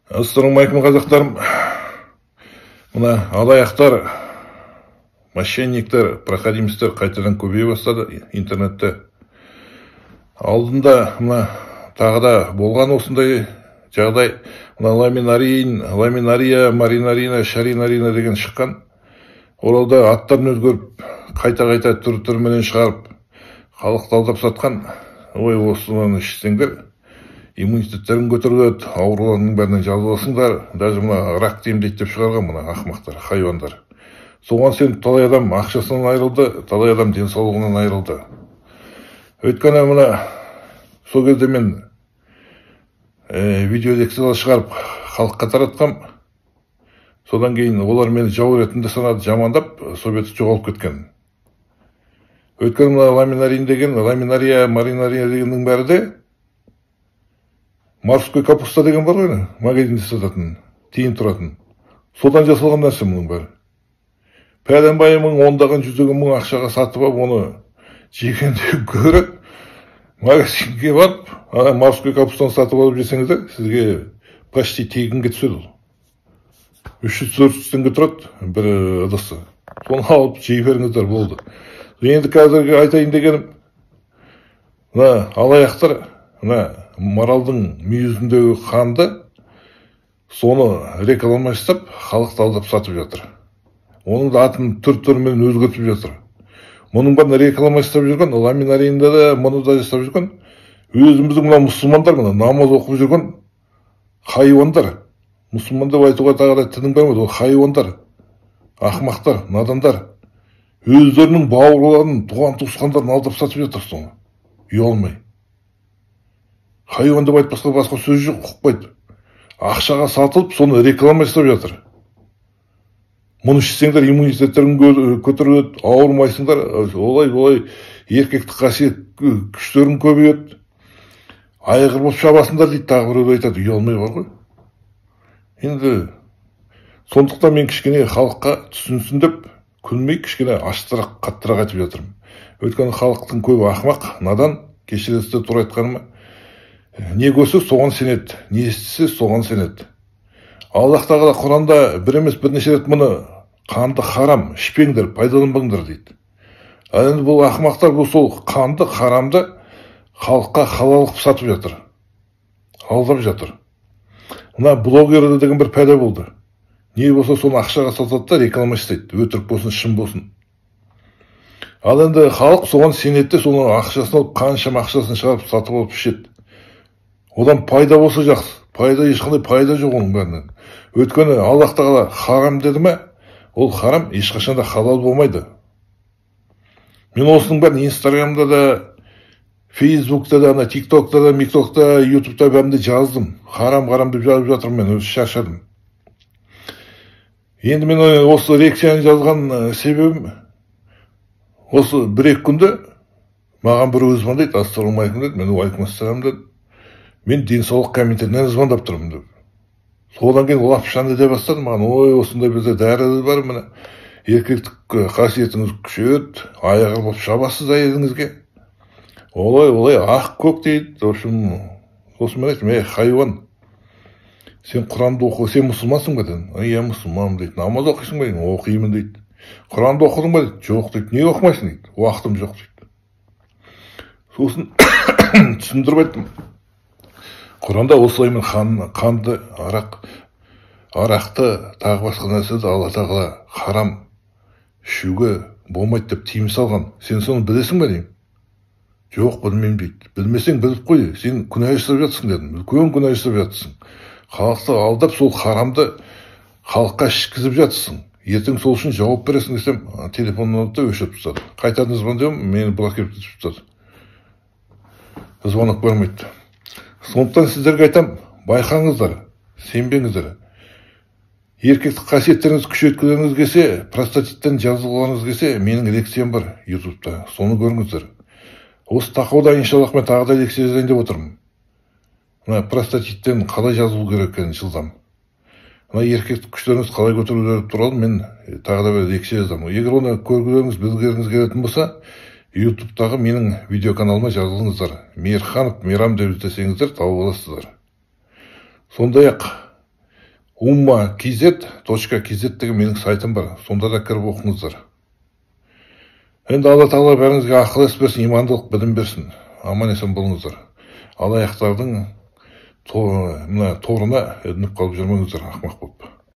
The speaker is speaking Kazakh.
Ассалаумағалейкум, қазақтарым. Мына алаяқтар, мошенниктер, проходимецтер қайтадан көбейе бастады интернетте. Алдында мына тағы да болған осындай жағдай. Мына ламинарин, ламинария, маринарина, шаринарина деген шыққан. Оралда аттарын өзгеріп, қайта-қайта түр-түріменен шығарып, халықты алдап сатқан. Ой, осыны ішсеңдер, иммунитеттерің көтеріледі, аурулардың бәрінен жазыласыңдар. Даже мына ракты емдейді деп шығарған мына ақымақтар, хайуандар. Соған сеніп талай адам ақшасынан айырылды, талай адам денсаулығынан айырылды. Өйткені мына сол кезде мен видеолекциялар шығарып халыққа таратқам. Содан кейін олар мені жау ретінде санады, жамандап, сол беті жоғалып кеткен. Өйткені мына ламинарин деген, ламинария, маринария дегеннің бәрі де морской капуста деген бар ғой, магазинде сататын, тиын тұратын. Содан жасалған нәрсе мұның бәрі. Пәленбай мың, ондаған, жүздеген мың ақшаға сатып алып, оны жегенде гөрі магазинге барып, ана морской капустаны сатып алып жесеңіздер, сізге почти тегінге түседі ол. 300-400 теңге тұрады бір ыдысы. Соны алып жей беріңіздер, болды. Енді қазіргі айтайын дегенім, мына алаяқтар, мына маралдың мүйізіндегі қанды, соны реклама жасап, халықты алдап сатып жатыр. Оның да атын түр-түрімен өзгертіп жатыр. Мұның бәрін реклама жасап жүрген, ламинаринді де, мұны да жасап жүрген, өзіміздің мына мұсылмандар, мына намаз оқып жүрген хайуандар. Мұсылман деп айтуға тағы да тілің бармайды, ол хайуандар, ақымақтар, надандар. Өздерінің бауырларын, туған туысқандарын алдап сатып жатыр соны. Ұялмай. Хайуан деп айтпасқа басқа сөз жоқ, ұқпайды. Ақшаға сатылып, соны реклама жасап жатыр. Мұны ішсеңдер иммунитеттерің көтеріледі, ауырмайсыңдар, олай-олай еркектік қасиет күштерің көбейеді. Айғыр болып шабасыңдар дейді, тағы біреу айтады, ұялмай бар ғой. Енді сондықтан мен кішкене халыққа түсінсін деп күлмей кішкене аштырақ, қаттырақ айтып жатырмын. Өйткені халықтың көбі ақымақ, надан, кешіресіздер тура айтқаныма. Не көрсе соған сенеді, не естісе соған сенеді. Аллах тағала Құранда бір емес бірнеше рет мұны қанды харам, ішпеңдер, пайдаланбаңдар дейді. Ал енді бұл ақымақтар бұл сол қанды, харамды халыққа халал қылып сатып жатыр. Алдап жатыр. Мына блогер деген бір пәле болды. Не болса соны ақшаға сатады да реклама жасайды, өтірік болсын, шын болсын. Ал енді халық соған сенеді де, соны ақшасын алып, қаншама ақшасын шығарып сатып алып ішеді. Одан пайда болса жақсы. Пайда, ешқандай пайда жоқ оның бәрінен. Өйткені Аллах тағала харам деді ме, ол харам ешқашан да халал болмайды. Мен осының бәрін Инстаграмда да, Фейсбукта да, ана Тиктокта да, Миктокта, Ютубта бәрінде жаздым. Харам, харам деп жазып жатырмын мен, өзі шаршадым. Енді мен осы лекцияны жазған себебім, осы бір-екі күнде маған біреу звондайды, ассалаумағалейкум деді, мен уағалейкум ассалам дедім. Мен денсаулық комитетінен звондап тұрмын деп. Содан кейін ол лапшаны іле бастады маған, ой, осындай бізде дәрі бар, міне, еркектік қасиетіңіз күшейеді, айғыр болып шабасыз әйеліңізге. Олай, олай, ақ көк дейді. В общем, сосын мен айттым, ей, хайуан, сен Құранды оқы, сен мұсылмансың ба дедім. Иә, мұсылманмын дейді. Намаз оқисың ба дедім. Оқимын дейді. Құранды оқыдың ба дейді. Жоқ дейді. Неге оқымайсың дейді. Уақытым жоқ дейді. Сосын түсіндіріп айттым. Құранда осылай мен қанды, арақты, тағы басқа нәрселерді Алла тағала харам ішуге болмайды деп тыйым салған. Сен соны білесің бе деймін. Жоқ, білмеймін дейді. Білмесең біліп қой, сен күнә жасап жатсың дедім. Үлкен күнә жасап жатсың. Халықты алдап сол харамды халыққа ішкізіп жатсың. Ертең сол үшін жауап бересің десем, телефонын алды да өшіріп тастады. Қайтадан звондаймын, мені блокировать етіп тастады. Звонок бармайды. Сондықтан сіздерге айтам, байқаңыздар, сенбеңіздер. Еркектік қасиеттеріңізді күшейткілеріңіз келсе, простатиттен жазылғыларыңыз келсе, менің лекциям бар ютубта, соны көріңіздер. Осы тақауда иншаллах мен тағы да лекция жазайын деп отырмын. Мына простатиттен қалай жазылу керек екенін жылдам. Мына еркектік күштеріңіз қалай көтеру керек туралы мен тағы да бір лекция жазамын. Егер оны көргілеріңіз, білгілеріңіз келетін болса, ютубтағы менің видеоканалыма жазылыңыздар. Мейірханов Мейрам деп іздесеңіздер тауып аласыздар. Сондай-ақ Умма kz точка kz деген менің сайтым бар, сонда да кіріп оқыңыздар. Енді Алла Тағала бәріңізге ақыл ес берсін, имандылық, білім берсін. Аман есен болыңыздар. Алаяқтардың мына торына ілініп қалып жүрмеңіздер ақымақ болып.